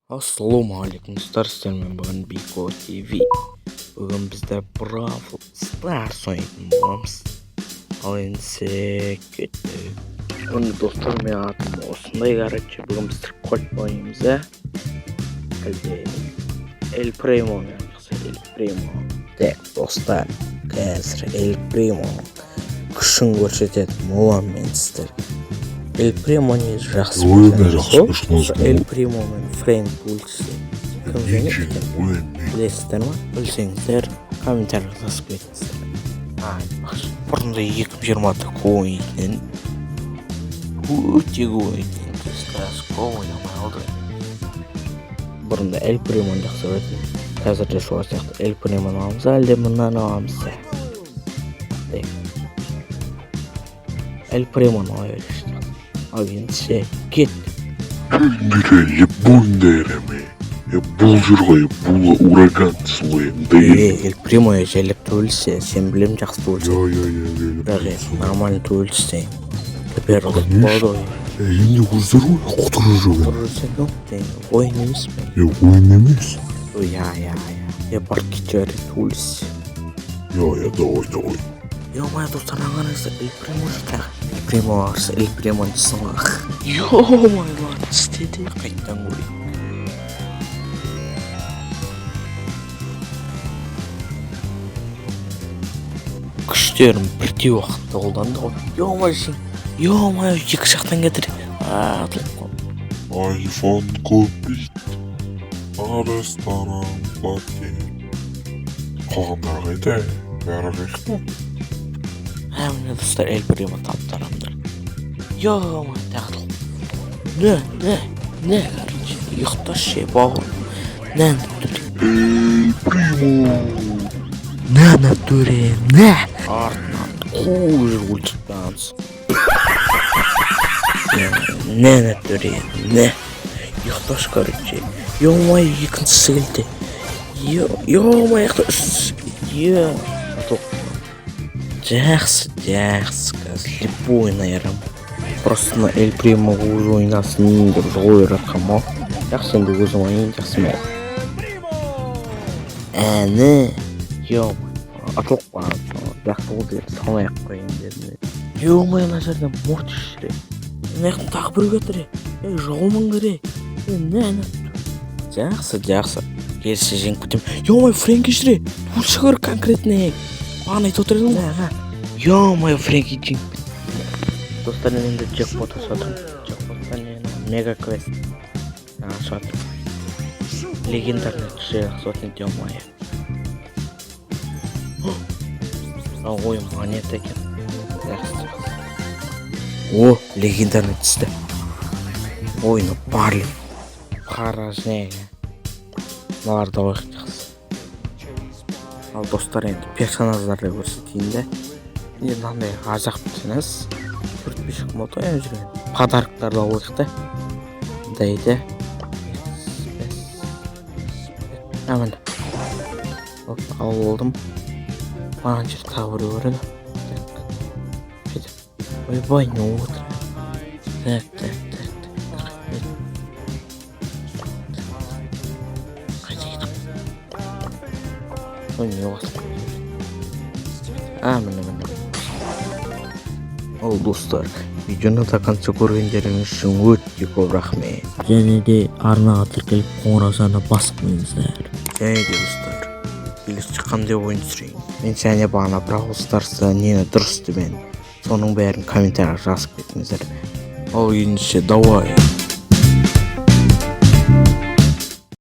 Ассалаумағалейкум, достар! Сіздермен бүгін Бико ТВ. Бүгін біздер Бравл Старс ойнайтын боламыз. Ал ендеше кеттік. Оны, достар, менің атым осындай. Короче, бүгін біздер Кольт ойнаймыз, ә әлде Эль Примо? Жақсы, Эль Примо. Так, достар, қазір Эль Примоның күшін көрсететін боламын мен сіздерге. Эль Примо негізі жақсы Ой, персонаж жақсы қой. персонаж. Эль Примо мен Фрэнк өлтірсе, кім жеңеді екен, білесіздер ма? Білсеңіздер, комментарий жазып кетіңіздер. Айтпақшы, бұрында 2020-да көп ойнайтын едім, өте көп ойнайтын едім. Қазір көп ойнамай қалды. Бұрында Эль Примоны жақсы көретін, қазір де солар сияқты. Эль Примоны аламыз әлде мынаны аламыз? Так, Эль Примоны ала берейікші. Ал ендеше кеттік. Любойында е, бұл жүр ғой, бұл ураган солай Е, Эль Примо жайлап төбелессе, сен білем, жақсы төбелеседі. Я, я, я. Бірақ енді нормально төбелессең, бәрі ұтып болады ғой. Енді өздері ғой құтырып жүрген. Құтырып жүрсең, жоқ, ойын емес пе? Е, ойын емес. Иә, иә, иә, е, барып кете бер, төбелес. Я, я, давай, давай. Ё-моё, достар, мына қараңыздар, Эль Примо жүр тағы. Эль Примо қарсы Эль Примо дейсің ғой. Ё-моё, тістеді. Қайтадан көрейік. Күштерін бірдей уақытта қолданды ғой. Ё-моё, сен, ё-моё, екі жақтан кетір. Атылып қалдым. Айфон купить, а ресторан платить. Қалғандары қайда, бәрі қаяқта? Ә, міне, достар, Эль Примо тапты адамдар. Ё-моё, тағы атылып. Не, не, не, короче, ұйықташы, бауырым. На, төре. Эль Примо. На, на, төре, на. Артынан қуып жүріп өлтіріп тастағансыз. На, на, төре, на. Ұйықташы, короче. Ё-моё, екіншісі келді. Ё-моё, үшіншісі. Е, атылып. Жақсы, жақсы, қазір любой айырамын. Просто мына Эль Примо өзі ойнасын деп жол беріп жатқанмын ғой. Жақсы, енді өзім ойнайын, жақсы ма? Әні, ё, атылып қалған. Жақсы болды, енді салмай ақ қояйын дедім. Ё-моё, мына жерде Мортис жүр. Мына жақтан тағы біреу кетір. Ей, жоғалмаңдар, ей. Е, нә, нә. Жақсы, жақсы. Келсе, жеңіп кетемін. Ё-моё, Фрэнки жүр. Өлші көр конкретно. Маған айтып отыр едің ғой. Ё-моё, Фрэнки жеңіп кетті. Достар, мен енді джекпот ашып жатырмын. Джекпоттан енді мега квест ашып жатырмын. Легендарный түсі сотни, ё-моё. Ой, монета екен. Жақсы, жақсы. О, легендарный түсті. Ой, ну Барли. Порожнее. Мыналарды алайық, жақсы. Ал, достар, енді персонаждарды көрсетейін де. Енді мынандай аз-ақ персонаж. Төрт бес күн болды ғой жүрген. Подароктарды алайық та. Мындайды. Бес, бес. Міне. Оп, алып алдым. Мына жерде тағы біреу бар еді. Так. Қайда? Ойбай, не болып отыр? Так, так, так, так. Қайда кетіп? Ой, не басып? А, міне, міне. Ал, достар, видеоны до конца көргендеріңіз үшін өте көп рахмет. Және де арнаға тіркеліп, қоңыраушаны басып қойыңыздар. Және де, достар, келесі қандай ойын түсірейін? Мен және бағана Бравл Старста нені дұрыс демен, соның бәрін комментарийға жазып кетіңіздер. Ал ендеше, давай.